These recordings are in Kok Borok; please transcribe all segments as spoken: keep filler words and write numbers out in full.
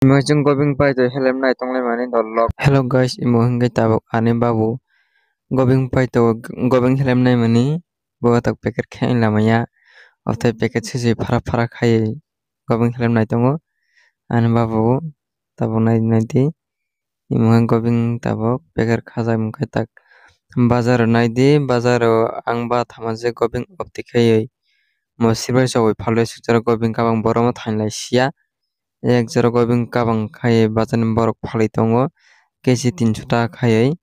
Imo chwng gobing paito helem nai tonglai mani dolok. Hello guys, imo hwnkhe tabuk ani babu gobing paito, gobing helem nai mani bo tak packet khe lamaya. Othai packet sisi phara phara khai gobing helem nai tongo ani babu. Tabuk nai nai di. Imo hwnkhe gobing tabuk packet khajak hwnkhe tak bazaro nai di, bazaro ang ba thama je gobing opti khaiwi mo sirbai chobwi phalwi sukjak gobing kabang borok no thainlai sia. Ek jora gobing kabang khaiwi bazarni borok phalwi tongo, kechi tinso taka khaiwi.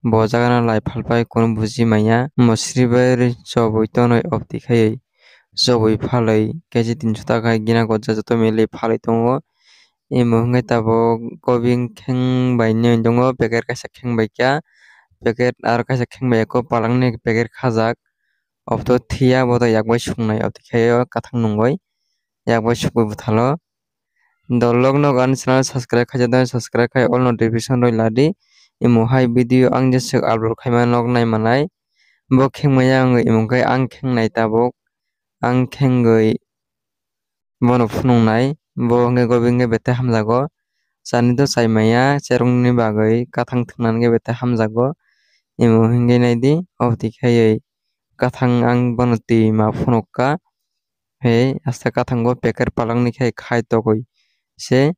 Bo jagano lai phalpai kunu buji manya. Mo sirbai chobwi tonwi opti khaiwi chobwi phalwi kechi tinso taka khai gina gojak joto milwi phalwi tongo. Imo hwnkhe tabuk gobing kheng bai nini tongo, packet kaisa kheng bai kha, packet aro kaisa kheng bai eko palangni packet khajak. Opto thiya bodo yakbai suknai opti khaio kathang nungwi yakbai sukwi bwthalo. Dolok no ani channel subscribe khaijak subscribe khai all notification rwi ladi. Imo hai video ang jeswk upload khaima nok nai manai. Bo khengmaya wngwi imo khe ang khengnai tabuk. Ang khengwi bono phunuknai. Bo hwnkhe gobing khe bete hamjago. Chani to chai maya cherwngni bagwi kathang thwknani khe bete hamjago. Imo hwnkhe nai di opti khaiwi kathang ang bono twi ma phunukha. Hei, asta kathango packet palangni khai khai togwi se.